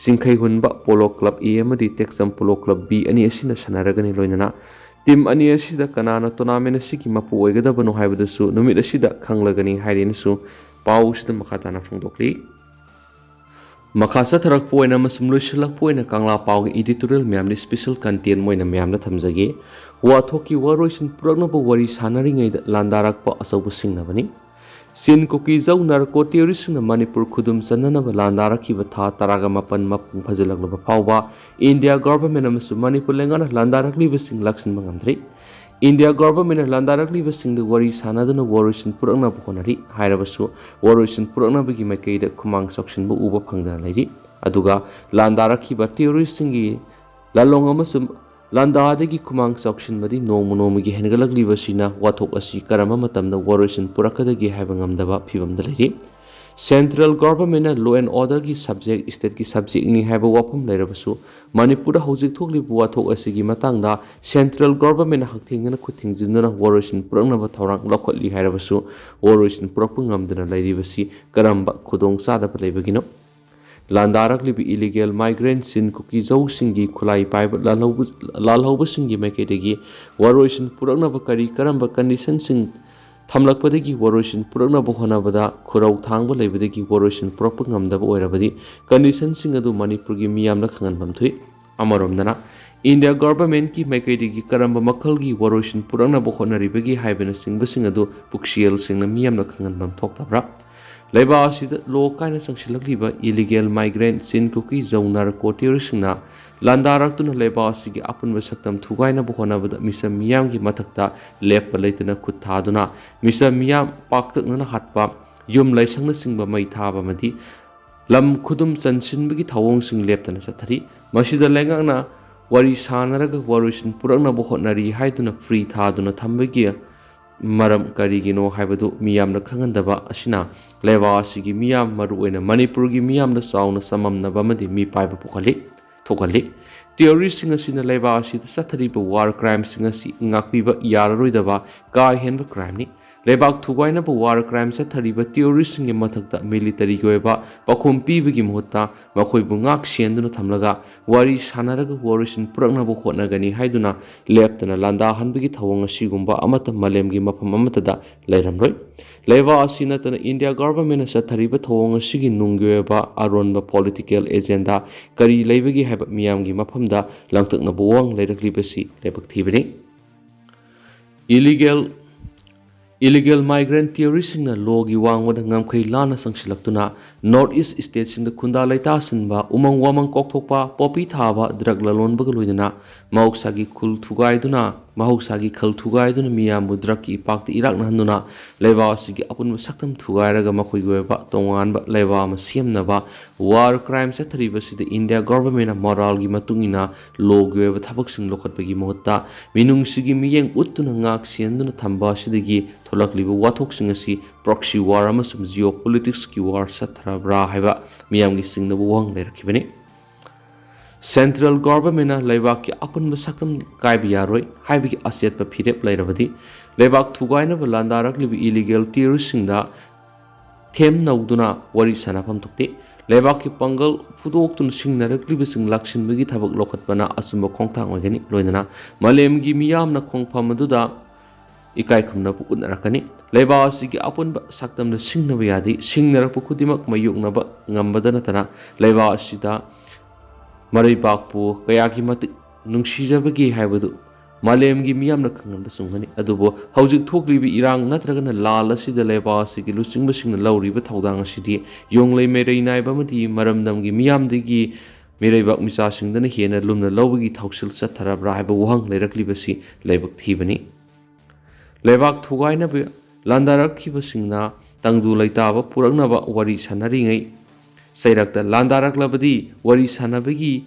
ꯁꯤꯡꯈꯩ ꯍꯨꯟꯕ ꯄꯣꯂꯣ ꯀ꯭ꯂꯕ ꯑꯦ ꯑꯃꯗꯤ ꯇꯦꯛꯆꯝ ꯄꯣꯂꯣ ꯀ꯭ꯂꯕ ꯕꯤ ꯑꯅꯤ ꯑꯁꯤꯅ ꯁꯥꯟꯅꯔꯒꯅꯤ꯫ ꯂꯣꯏꯅꯅ ꯇꯤꯝ ꯑꯅꯤ ꯑꯁꯤꯗ ꯀꯅꯥꯅ ꯇꯣꯔꯅꯥꯃꯦꯟ ꯑꯁꯤꯒꯤ ꯃꯄꯨ ꯑꯣꯏꯒꯗꯕꯅꯣ ꯍꯥꯏꯕꯗꯨꯁꯨ ꯅꯨꯃꯤꯠ ꯑꯁꯤꯗ ꯈꯪꯂꯒꯅꯤ ꯍꯥꯏꯔꯦꯅꯁꯨ ꯄꯥꯎ ꯑꯁꯤꯗ ꯃꯈꯥ ꯇꯥꯅ ꯐꯣꯡꯗꯣꯛꯂꯤ꯫ ꯃꯈꯥ ꯆꯠꯊꯔꯛꯄ ꯑꯣꯏꯅ ꯑꯃꯁꯨꯡ ꯂꯣꯏꯁꯤꯜꯂꯛꯄ ꯑꯣꯏꯅ ꯀꯪꯂꯥ ꯄꯥꯎꯒꯤ editorial ꯃꯌꯥꯝꯗꯤ special content ꯑꯣꯏꯅ ꯃꯌꯥꯝꯗ ꯊꯝꯖꯒꯦ꯫ ꯋꯥꯊꯣꯛꯀꯤ ꯋꯥꯔꯣꯏꯁꯤꯟ ꯄꯨꯔꯛꯅꯕ ꯋꯥꯔꯤ ꯁꯥꯟꯅꯔꯤꯉꯩꯗ ꯂꯥꯟꯗꯥꯔꯛꯄ ꯑꯆꯧꯕ ꯁꯤꯡꯅꯕꯅꯤ꯫ ꯆꯤꯟ ꯀꯨꯀꯤ ꯖꯧ ꯅꯥꯔꯀꯣ ꯇꯦꯔꯣꯔꯤꯁꯁꯤꯡꯅ ꯃꯅꯤꯄꯨꯔ ꯈꯨꯗꯨꯝ ꯆꯟꯅꯅꯕ ꯂꯥꯟꯗꯥꯔꯛꯈꯤꯕ ꯊꯥ ꯇꯔꯥꯒ ꯃꯥꯄꯟ ꯃꯄꯨꯡ ꯐꯥꯖꯤꯜꯂꯛꯂꯕ ꯐꯥꯎꯕ ꯏꯟꯗꯤꯌꯥ ꯒꯚꯔꯟꯃꯦꯟꯠ ꯑꯃꯁꯨꯡ ꯃꯅꯤꯄꯨꯔ ꯂꯩꯉꯥꯛꯅ ꯂꯥꯟꯗꯥꯔꯛꯂꯤꯕꯁꯤꯡ ꯂꯥꯛꯁꯤꯟꯕ ꯉꯝꯗ꯭ꯔꯤ꯫ ꯏꯟꯗꯤꯌꯥ ꯒꯚꯔꯟꯃꯦꯟꯠꯅ ꯂꯥꯟꯗꯥꯔꯛꯂꯤꯕꯁꯤꯡꯗ ꯋꯥꯔꯤ ꯁꯥꯟꯅꯗꯨꯅ ꯋꯥꯔꯣꯏꯁꯤꯟ ꯄꯨꯔꯛꯅꯕ ꯍꯣꯠꯅꯔꯤ ꯍꯥꯏꯔꯕꯁꯨ ꯋꯥꯔꯣꯏꯁꯤꯟ ꯄꯨꯔꯛꯅꯕꯒꯤ ꯃꯥꯏꯀꯩꯗ ꯈꯨꯃꯥꯡ ꯆꯥꯎꯁꯤꯟꯕ ꯎꯕ ꯐꯪꯗꯅ ꯂꯩꯔꯤ꯫ ꯑꯗꯨꯒ ꯂꯥꯟꯗꯥꯔꯛꯈꯤꯕ ꯇꯦꯔꯣꯔꯤꯁꯁꯤꯡꯒꯤ ꯂꯥꯂꯣꯡ ꯑꯃꯁꯨꯡ ꯂꯥꯟꯗꯥꯗꯒꯤ ꯈꯨꯃꯥꯡ ꯆꯥꯎꯁꯤꯟꯕꯗꯤ ꯅꯣꯡꯃ ꯅꯣꯡꯃꯒꯤ ꯍꯦꯟꯒꯠꯂꯛꯂꯤꯕꯁꯤꯅ ꯋꯥꯊꯣꯛ ꯑꯁꯤ ꯀꯔꯝꯕ ꯃꯇꯝꯗ ꯋꯥꯔꯣꯏꯁꯤꯟ ꯄꯨꯔꯛꯀꯗꯒꯦ ꯍꯥꯏꯕ ꯉꯝꯗꯕ ꯐꯤꯕꯝꯗ ꯂꯩꯔꯤ꯫ ꯁꯦꯟꯇ꯭ꯔꯦꯜ ꯒꯚꯔꯟꯃꯦꯟꯠꯅ law and orderꯒꯤ subject stateꯀꯤ subjectꯅꯤ ꯍꯥꯏꯕ ꯋꯥꯐꯝ ꯂꯩꯔꯕꯁꯨ ꯃꯅꯤꯄꯨꯔꯗ ꯍꯧꯖꯤꯛ ꯊꯣꯛꯂꯤꯕ ꯋꯥꯊꯣꯛ ꯑꯁꯤꯒꯤ ꯃꯇꯥꯡꯗ ꯁꯦꯟꯇ꯭ꯔꯦꯜ ꯒꯚꯔꯟꯃꯦꯟꯠꯅ ꯍꯛꯊꯦꯡꯅꯅ ꯈꯨꯠ ꯊꯤꯡꯖꯤꯟꯗꯨꯅ ꯋꯥꯔꯣꯏꯁꯤꯟ ꯄꯨꯔꯛꯅꯕ ꯊꯧꯔꯥꯡ ꯂꯧꯈꯠꯂꯤ ꯍꯥꯏꯔꯕꯁꯨ ꯋꯥꯔꯣꯏꯁꯤꯟ ꯄꯨꯔꯛꯄ ꯉꯝꯗꯅ ꯂꯩꯔꯤꯕꯁꯤ ꯀꯔꯝꯕ ꯈꯨꯗꯣꯡꯆꯥꯗꯕ ꯂꯩꯕꯒꯤꯅꯣ? ꯂꯥꯟꯗꯥꯔꯛꯂꯤꯕ illegal migrant ꯆꯤꯟ ꯀꯨꯀꯤ ꯖꯧꯁꯤꯡꯒꯤ ꯈꯨꯠꯂꯥꯏ ꯄꯥꯏꯕ ꯂꯥꯜꯍꯧꯕ-, ꯂꯥꯜꯍꯧꯕꯁꯤꯡꯒꯤ ꯃꯥꯏꯀꯩꯗꯒꯤ ꯋꯥꯔꯣꯏꯁꯤꯟ ꯄꯨꯔꯛꯅꯕ ꯀꯔꯤ ꯀꯔꯝꯕ conditionꯁꯤꯡ ꯊꯝꯂꯛꯄꯗꯒꯤ ꯋꯥꯔꯣꯏꯁꯤꯟ ꯄꯨꯔꯛꯅꯕ ꯍꯣꯠꯅꯕꯗ ꯈꯨꯔꯧ ꯊꯥꯡꯕ ꯂꯩꯕꯗꯒꯤ ꯋꯥꯔꯣꯏꯁꯤꯟ ꯄꯨꯔꯛꯄ ꯉꯝꯗꯕ ꯑꯣꯏꯔꯕꯗꯤ conditionꯁꯤꯡ ꯑꯗꯨ ꯃꯅꯤꯄꯨꯔꯒꯤ ꯃꯤꯌꯥꯝꯅ ꯈꯪꯍꯟꯐꯝ ꯊꯣꯛꯏ꯫ ꯑꯃꯔꯣꯝꯗꯅ ꯏꯟꯗꯤꯌꯥ ꯒꯚꯔꯟꯃꯦꯟꯠꯀꯤ ꯃꯥꯏꯀꯩꯗꯒꯤ ꯀꯔꯝꯕ ꯃꯈꯜꯒꯤ ꯋꯥꯔꯣꯏꯁꯤꯟ ꯄꯨꯔꯛꯅꯕ ꯍꯣꯠꯅꯔꯤꯕꯒꯦ ꯍꯥꯏꯕꯅꯆꯤꯡꯕꯁꯤꯡ ꯑꯗꯨ ꯄꯨꯛꯆꯦꯜ ꯁꯦꯡꯅ ꯃꯤꯌꯥꯝꯅ ꯈꯪꯍꯟꯐꯝ ꯊꯣꯛꯇꯕ꯭ꯔꯥ? ꯂꯩꯕꯥꯛ ꯑꯁꯤꯗ ꯂꯣ ꯀꯥꯏꯅ ꯆꯪꯁꯤꯜꯂꯛꯂꯤꯕ illegal migrant ꯆꯤꯟ ꯀꯨꯀꯤ ꯖꯧ ꯅꯥꯔꯀꯣ ꯇꯦꯔꯣꯔꯤꯁꯁꯤꯡꯅ ꯂꯥꯟꯗꯥꯔꯛꯇꯨꯅ ꯂꯩꯕꯥꯛ ꯑꯁꯤꯒꯤ ꯑꯄꯨꯟꯕ ꯁꯛꯇꯝ ꯊꯨꯒꯥꯏꯅꯕ ꯍꯣꯠꯅꯕꯗ ꯃꯤꯆꯝ ꯃꯤꯌꯥꯝꯒꯤ ꯃꯊꯛꯇ ꯂꯦꯞꯄ ꯂꯩꯇꯅ ꯈꯨꯠ ꯊꯥꯗꯨꯅ ꯃꯤꯆꯝ ꯃꯤꯌꯥꯝ ꯄꯥꯛꯇꯛꯅꯅ ꯍꯥꯠꯄ, ꯌꯨꯝ ꯂꯥꯏꯁꯪꯅꯆꯤꯡꯕ ꯃꯩ ꯊꯥꯕ ꯑꯃꯗꯤ ꯂꯝ ꯈꯨꯗꯨꯝ ꯆꯟꯁꯤꯟꯕꯒꯤ ꯊꯧꯑꯣꯡꯁꯤꯡ ꯂꯦꯞꯇꯅ ꯆꯠꯊꯔꯤ꯫ ꯃꯁꯤꯗ ꯂꯩꯉꯥꯛꯅ ꯋꯥꯔꯤ ꯁꯥꯅꯔꯒ ꯋꯥꯔꯣꯏꯁꯤꯟ ꯄꯨꯔꯛꯅꯕ ꯍꯣꯠꯅꯔꯤ ꯍꯥꯏꯗꯨꯅ ꯐ꯭ꯔꯤ ꯊꯥꯗꯨꯅ ꯊꯝꯕꯒꯤ ꯃꯔꯝ ꯀꯔꯤꯒꯤꯅꯣ ꯍꯥꯏꯕꯗꯨ ꯃꯤꯌꯥꯝꯅ ꯈꯪꯍꯟꯗꯕ ꯑꯁꯤꯅ ꯂꯩꯕꯥꯛ ꯑꯁꯤꯒꯤ ꯃꯤꯌꯥꯝ, ꯃꯔꯨꯑꯣꯏꯅ ꯃꯅꯤꯄꯨꯔꯒꯤ ꯃꯤꯌꯥꯝꯗ ꯆꯥꯎꯅ ꯆꯃꯝꯅꯕ ꯑꯃꯗꯤ ꯃꯤꯄꯥꯏꯕ ꯄꯣꯛꯍꯜꯂꯤ, ꯊꯣꯛꯍꯜꯂꯤ꯫ ꯇꯦꯔꯣꯔꯤꯁꯁꯤꯡ ꯑꯁꯤꯅ ꯂꯩꯕꯥꯛ ꯑꯁꯤꯗ ꯆꯠꯊꯔꯤꯕ ꯋꯥꯔ ꯀ꯭ꯔꯥꯏꯝꯁꯤꯡ ꯑꯁꯤ ꯉꯥꯛꯄꯤꯕ ꯌꯥꯔꯔꯣꯏꯗꯕ ꯀꯥ ꯍꯦꯟꯕ ꯀ꯭ꯔꯥꯏꯝꯅꯤ꯫ ꯂꯩꯕꯥꯛ ꯊꯨꯒꯥꯏꯅꯕ ꯋꯥꯔ ꯀ꯭ꯔꯥꯏꯝ ꯆꯠꯊꯔꯤꯕ ꯇꯦꯔꯣꯔꯤꯁꯁꯤꯡꯒꯤ ꯃꯊꯛꯇ ꯃꯤꯂꯤꯇꯔꯤꯒꯤ ꯑꯣꯏꯕ ꯄꯥꯎꯈꯨꯝ ꯄꯤꯕꯒꯤ ꯃꯍꯨꯠꯇ ꯃꯈꯣꯏꯕꯨ ꯉꯥꯛ ꯁꯦꯟꯗꯨꯅ ꯊꯝꯂꯒ ꯋꯥꯔꯤ ꯁꯥꯅꯔꯒ ꯋꯥꯔꯣꯏꯁꯤꯟ ꯄꯨꯔꯛꯅꯕ ꯍꯣꯠꯅꯒꯅꯤ ꯍꯥꯏꯗꯨꯅ ꯂꯦꯞꯇꯅ ꯂꯥꯟꯗꯥꯍꯟꯕꯒꯤ ꯊꯧꯑꯣꯡ ꯑꯁꯤꯒꯨꯝꯕ ꯑꯃꯠꯇ ꯃꯥꯂꯦꯝꯒꯤ ꯃꯐꯝ ꯑꯃꯠꯇꯗ ꯂꯩꯔꯝꯂꯣꯏ꯫ ꯂꯩꯕꯥꯛ ꯑꯁꯤ ꯅꯠꯇꯅ ꯏꯟꯗꯤꯌꯥ ꯒꯚꯔꯟꯃꯦꯟꯠꯅ ꯆꯠꯊꯔꯤꯕ ꯊꯧꯑꯣꯡ ꯑꯁꯤꯒꯤ ꯅꯨꯡꯒꯤ ꯑꯣꯏꯕ ꯑꯔꯣꯟꯕ ꯄꯣꯂꯤꯇꯤꯀꯦꯜ ꯑꯦꯖꯦꯟꯗꯥ ꯀꯔꯤ ꯂꯩꯕꯒꯦ ꯍꯥꯏꯕ ꯃꯤꯌꯥꯝꯒꯤ ꯃꯐꯝꯗ ꯂꯥꯡꯇꯛꯅꯕ ꯋꯥꯍꯪ ꯂꯩꯔꯛꯂꯤꯕꯁꯤ ꯂꯥꯏꯕꯛ ꯊꯤꯕꯅꯤ꯫ ꯏꯂꯤꯒꯦꯜ ꯏꯂꯤꯒꯦꯜ ꯃꯥꯏꯒ꯭ꯔꯦꯟꯠ ꯇꯤꯑꯣꯔꯤꯁꯁꯤꯡꯅ ꯂꯣꯒꯤ ꯋꯥꯡꯃꯗ ꯉꯝꯈꯩ ꯂꯥꯟꯅ ꯆꯪꯁꯤꯜꯂꯛꯇꯨꯅ ꯅꯣꯔꯠ ꯏꯁ ꯁ꯭ꯇꯦꯠꯁꯤꯡꯗ ꯈꯨꯟꯗꯥ ꯂꯩꯇꯥꯁꯤꯟꯕ, ꯎꯃꯪ ꯋꯥꯃꯪ ꯀꯣꯛꯊꯣꯛꯄ, ꯄꯣꯄꯤ ꯊꯥꯕ, ꯗ꯭ꯔꯒ ꯂꯂꯣꯟꯕꯒ ꯂꯣꯏꯅꯅ ꯃꯍꯧꯁꯥꯒꯤ ꯈꯨꯜ ꯊꯨꯒꯥꯏꯗꯨꯅ, ꯃꯍꯧꯁꯥꯒꯤ ꯈꯜ ꯊꯨꯒꯥꯏꯗꯨꯅ ꯃꯤꯌꯥꯝꯕꯨ ꯗ꯭ꯔꯒꯀꯤ ꯏꯄꯥꯛꯇ ꯏꯔꯥꯛꯅꯍꯟꯗꯨꯅ ꯂꯩꯕꯥꯛ ꯑꯁꯤꯒꯤ ꯑꯄꯨꯟꯕ ꯁꯛꯇꯝ ꯊꯨꯒꯥꯏꯔꯒ ꯃꯈꯣꯏꯒꯤ ꯑꯣꯏꯕ ꯇꯣꯉꯥꯟꯕ ꯂꯩꯕꯥꯛ ꯑꯃ ꯁꯦꯝꯅꯕ ꯋꯥꯔ ꯀ꯭ꯔꯥꯏꯝ ꯆꯠꯊꯔꯤꯕꯁꯤꯗ ꯏꯟꯗꯤꯌꯥ ꯒꯚꯔꯟꯃꯦꯟꯠꯅ ꯃꯣꯔꯥꯜꯒꯤ ꯃꯇꯨꯡ ꯏꯟꯅ ꯂꯣꯒꯤ ꯑꯣꯏꯕ ꯊꯕꯛꯁꯤꯡ ꯂꯧꯈꯠꯄꯒꯤ ꯃꯍꯨꯠꯇ ꯃꯤꯅꯨꯡꯁꯤꯒꯤ ꯃꯤꯠꯌꯦꯡ ꯎꯠꯇꯨꯅ ꯉꯥꯛ ꯁꯦꯟꯗꯨꯅ ꯊꯝꯕ ꯑꯁꯤꯗꯒꯤ ꯊꯣꯛꯂꯛꯂꯤꯕ ꯋꯥꯊꯣꯛꯁꯤꯡ ꯑꯁꯤ ꯄ꯭ꯔꯣꯛꯁꯤ ꯋꯥꯔ ꯑꯃꯁꯨꯡ ꯖꯤꯑꯣ ꯄꯣꯂꯤꯇꯤꯛꯁꯀꯤ ꯋꯥꯔ ꯆꯠꯊꯔꯕ꯭ꯔꯥ ꯍꯥꯏꯕ ꯃꯤꯌꯥꯝꯒꯤ ꯆꯤꯡꯅꯕ ꯋꯥꯍꯪ ꯂꯩꯔꯛꯈꯤꯕꯅꯤ꯫ ꯁꯦꯟꯇ꯭ꯔꯦꯜ ꯒꯣꯚꯔꯟꯃꯦꯟꯠꯅ ꯂꯩꯕꯥꯛꯀꯤ ꯑꯄꯨꯟꯕ ꯁꯛꯇꯝ ꯀꯥꯏꯕ ꯌꯥꯔꯣꯏ ꯍꯥꯏꯕꯒꯤ ꯑꯆꯦꯠꯄ ꯐꯤꯔꯦꯞ ꯂꯩꯔꯕꯗꯤ ꯂꯩꯕꯥꯛ ꯊꯨꯒꯥꯏꯅꯕ ꯂꯥꯟꯗꯥꯔꯛꯂꯤꯕ ꯏꯂꯤꯒꯦꯜ ꯇꯤꯑꯣꯔꯤꯁꯁꯤꯡꯗ ꯊꯦꯝ ꯅꯧꯗꯨꯅ ꯋꯥꯔꯤ ꯁꯥꯅꯐꯝ ꯊꯣꯛꯇꯦ꯫ ꯂꯩꯕꯥꯛꯀꯤ ꯄꯥꯡꯒꯜ ꯐꯨꯗꯣꯛꯇꯨꯅ ꯁꯤꯡꯅꯔꯛꯂꯤꯕꯁꯤꯡ ꯂꯥꯛꯁꯤꯟꯕꯒꯤ ꯊꯕꯛ ꯂꯧꯈꯠꯄꯅ ꯑꯆꯨꯝꯕ ꯈꯣꯡꯊꯥꯡ ꯑꯣꯏꯒꯅꯤ꯫ ꯂꯣꯏꯅꯅ ꯃꯥꯂꯦꯝꯒꯤ ꯃꯤꯌꯥꯝꯅ ꯈꯣꯡꯐꯝ ꯑꯗꯨꯗ ꯏꯀꯥꯏ ꯈꯨꯝꯅꯕ ꯎꯠꯅꯔꯛꯀꯅꯤ꯫ ꯂꯩꯕꯥꯛ ꯑꯁꯤꯒꯤ ꯑꯄꯨꯟꯕ ꯁꯛꯇꯝꯗ ꯁꯤꯡꯅꯕ ꯌꯥꯗꯦ꯫ ꯁꯤꯡꯅꯔꯛꯄ ꯈꯨꯗꯤꯡꯃꯛ ꯃꯥꯌꯣꯛꯅꯕ ꯉꯝꯕꯗ ꯅꯠꯇꯅ ꯂꯩꯕꯥꯛ ꯑꯁꯤꯗ ꯃꯔꯩꯕꯥꯛꯄꯨ ꯀꯌꯥꯒꯤ ꯃꯇꯤꯛ ꯅꯨꯡꯁꯤꯖꯕꯒꯦ ꯍꯥꯏꯕꯗꯨ ꯃꯥꯂꯦꯝꯒꯤ ꯃꯤꯌꯥꯝꯅ ꯈꯪꯍꯟꯕ ꯆꯨꯝꯒꯅꯤ꯫ ꯑꯗꯨꯕꯨ ꯍꯧꯖꯤꯛ ꯊꯣꯛꯂꯤꯕ ꯏꯔꯥꯡ ꯅꯠꯇ꯭ꯔꯒꯅ ꯂꯥꯜ ꯑꯁꯤꯗ ꯂꯩꯕꯥꯛ ꯑꯁꯤꯒꯤ ꯂꯨꯆꯤꯡꯕꯁꯤꯡꯅ ꯂꯧꯔꯤꯕ ꯊꯧꯗꯥꯡ ꯑꯁꯤꯗꯤ ꯌꯣꯡꯂꯩ ꯃꯩꯔꯩ ꯅꯥꯏꯕ ꯑꯃꯗꯤ ꯃꯔꯝꯗꯝꯒꯤ ꯃꯤꯌꯥꯝꯗꯒꯤ ꯃꯤꯔꯩꯕꯥꯛ ꯃꯤꯆꯥꯁꯤꯡꯗꯅ ꯍꯦꯟꯅ ꯂꯨꯝꯅ ꯂꯧꯕꯒꯤ ꯊꯧꯁꯤꯜ ꯆꯠꯊꯔꯕ꯭ꯔꯥ ꯍꯥꯏꯕ ꯋꯥꯍꯪ ꯂꯩꯔꯛꯂꯤꯕꯁꯤ ꯂꯥꯏꯕꯛ ꯊꯤꯕꯅꯤ꯫ ꯂꯩꯕꯥꯛ ꯊꯨꯒꯥꯏꯅꯕ ꯂꯥꯟꯗꯥꯔꯛꯈꯤꯕꯁꯤꯡꯅ ꯇꯪꯗꯨ ꯂꯩꯇꯥꯕ ꯄꯨꯔꯛꯅꯕ ꯋꯥꯔꯤ ꯁꯥꯟꯅꯔꯤꯉꯩ ꯆꯩꯔꯛꯇ ꯂꯥꯟꯗꯥꯔꯛꯂꯕꯗꯤ ꯋꯥꯔꯤ ꯁꯥꯟꯅꯕꯒꯤ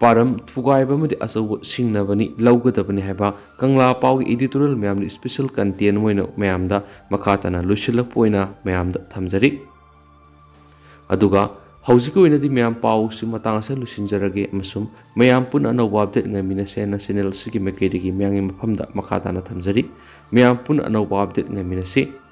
ꯄꯥꯔꯝ ꯊꯨꯒꯥꯏꯕ ꯑꯃꯗꯤ ꯑꯆꯧꯕ ꯁꯤꯡꯅꯕꯅꯤ ꯂꯧꯒꯗꯕꯅꯤ ꯍꯥꯏꯕ ꯀꯪꯂꯥ ꯄꯥꯎꯒꯤ editorial ꯃꯌꯥꯝꯗ special content ꯑꯣꯏꯅ ꯃꯌꯥꯝꯗ ꯃꯈꯥ ꯇꯥꯅ ꯂꯣꯏꯁꯤꯜꯂꯛꯄ ꯑꯣꯏꯅ ꯃꯌꯥꯝꯗ ꯊꯝꯖꯔꯤ꯫ ꯑꯗꯨꯒ ꯍꯧꯖꯤꯛꯀꯤ ꯑꯣꯏꯅꯗꯤ ꯃꯌꯥꯝ ꯄꯥꯎꯁꯤ ꯃꯇꯥꯡ ꯑꯁꯤꯗ ꯂꯣꯏꯁꯤꯟꯖꯔꯒꯦ ꯑꯃꯁꯨꯡ ꯃꯌꯥꯝ ꯄꯨꯟꯅ ꯑꯅꯧꯕ update ꯉꯥꯏꯃꯤꯟꯅꯁꯦ ꯍꯥꯏꯅ channel ꯑꯁꯤꯒꯤ ꯃꯥꯏꯀꯩꯗꯒꯤ ꯃꯌꯥꯝꯒꯤ ꯃꯐꯝꯗ ꯃꯈꯥ ꯇꯥꯅ ꯊꯝꯖꯔꯤ꯫ ꯃꯌꯥꯝ ꯄꯨꯟꯅ ꯑꯅꯧꯕ update ꯉꯥꯏꯃꯤꯟꯅꯁꯤ꯫